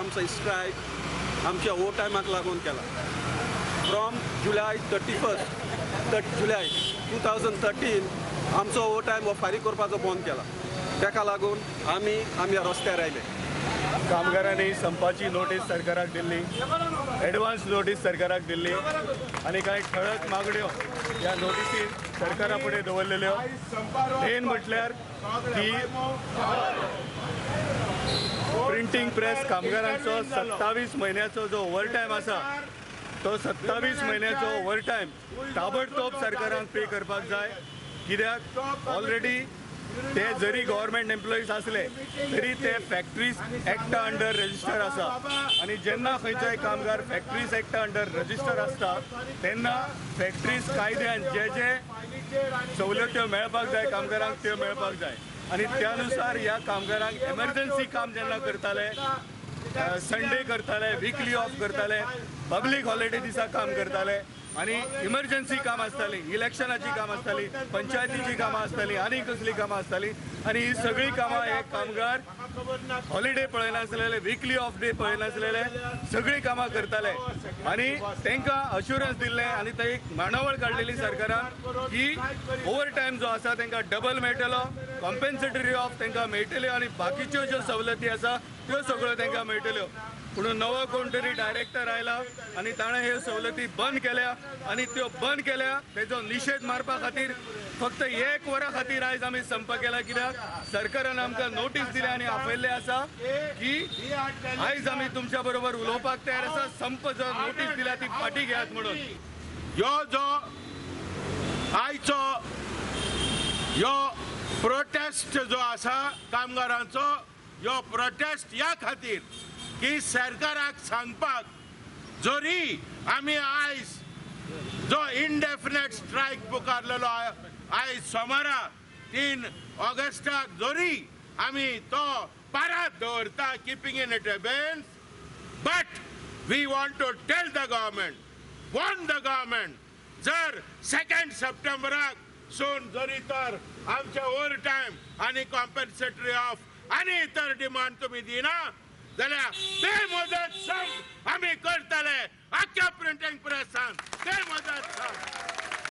आमचो स्ट्रायक आमच्या ओवर टायमाक लागून केला. From July 31 July 2013 आमचो ओवर टायम हो फारीक करपाचो बंद केला. ताका लागून आमी आमी रस्त्यार आयले. कामगारांनी संपाची नोटीस सरकाराक दिल्ली, एडवान्स नोटीस सरकाराक दिल्ली आनी कांय ठळक मागण्यो ह्या नोटीसीन सरकारा फुडें दवरलेल्यो. मेन म्हटल्यार की प्रिंटींग प्रेस कामगारांचो 27 म्हयन्याचो जो ओवरटायम आसा तो 27 म्हयन्याचो ओवरटायम ताबडतोब सरकारान पे करपाक जाय. कित्याक ऑलरेडी ते जरी गव्हर्मेंट एम्प्लॉईज आसले तरी ते फॅक्टरीज एक्टा अंडर रजिस्टर आसा आनी जेन्ना खंयचोय कामगार फॅक्टरीज एक्टा अंडर रजिस्टर आसता तेन्ना फॅक्टरीज कायद्यान जे जे सवलत्यो मेळपाक जाय कामगारांक त्यो मेळपाक जाय. आनी त्या नुसार ह्या कामगारांक एमर्जन्सी काम जेन्ना करताले, संडे करताले, विकली ऑफ करताले, पब्लीक हॉलिडे दिसा काम करताले आनी इमर्जन्सी काम आसताली, इलेक्शनाची काम आसताली, पंचायतीची कामां आसताली आनी कसली कामां आसताली आनी ही सगळीं कामां हे कामगार हॉलिडे पळयनासलेले, विकली ऑफ डे पळयनासलेले सगळीं कामां करताले आनी तांकां अश्युरन्स दिल्लें आनी ते एक मांडावळ काडलेली सरकारान की ओवर टायम जो आसा तांकां डबल मेळटलो, कॉम्पेन्सेटरी ऑफ तांकां मेळटल्यो आनी बाकीच्यो ज्यो सवलती आसा त्यो सगळ्यो तांकां मेळटल्यो. पूण नवो कोण तरी डायरेक्टर आयला आनी ताणें ह्यो सवलती बंद केल्या आनी त्यो बंद केल्या तेजो निशेध मारपा खातीर फक्त एक वरा खातीर आयज आमी संप केला. कित्याक सरकारान आमकां नोटीस दिल्या आनी आपयल्लें आसा की आयज आमी तुमच्या बरोबर उलोवपाक तयार आसा, संप जो नोटीस दिल्या ती फाटीं घेयात म्हणून. ह्यो जो आयचो ह्यो प्रोटेस्ट जो आसा कामगारांचो, ह्यो प्रोटेस्ट ह्या खातीर की सरकाराक सांगपाक जरी आमी आयज जो इनडेफिनेट स्ट्रायक पुकारलेलो आयज सोमारा 3 ऑगस्टाक जरी आमी तो पारात दवरता, keeping in it abeyance, but we want to tell the government, warn the government, जर 2 सप्टेंबराक सून जरी तर आमचे ओवर टायम आनी कॉम्पेन्सेटरी ऑफ आनी इतर डिमांड तुमी दिना जाल्यार बेमुदत संप आमी करतले. आख्ख्या प्रिंटींग प्रेसान बेमुदत संप.